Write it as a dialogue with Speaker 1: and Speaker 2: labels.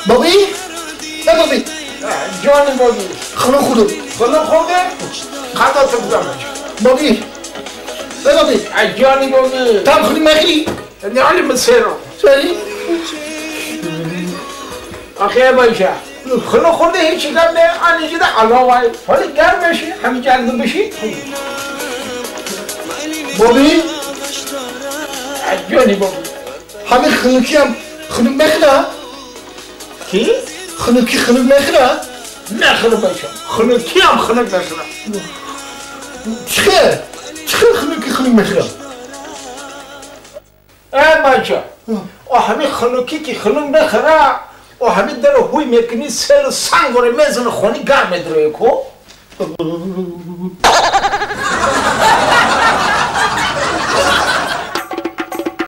Speaker 1: بابی؟ نه بابی
Speaker 2: جان بابی
Speaker 1: خانم خودم
Speaker 2: خانم خورده؟ قطع تو بودم
Speaker 1: بابی نه بابی
Speaker 2: جانی بابی
Speaker 1: تام خونی مخری؟
Speaker 2: نه مسیرم
Speaker 1: سری؟
Speaker 2: آخه بایشه خانم خورده هیچی کم نه آنیجی ده علاوه حالا گرم بشی همین جلدم بشی
Speaker 1: بابی؟
Speaker 2: جانی بابی
Speaker 1: همین خنوکی هم خنوک مخره؟
Speaker 2: کی؟
Speaker 1: خنوکی خنوک مخره؟
Speaker 2: نخره باشم خنوکی هم خنوک نخره
Speaker 1: چخه؟ چخه خنوکی خنوک مخره؟
Speaker 2: ای باشم او همین خنوکی که خنوک نخره او همین در هوی میکنی سر سنگ رو میزنه خونی گرم دروی کو؟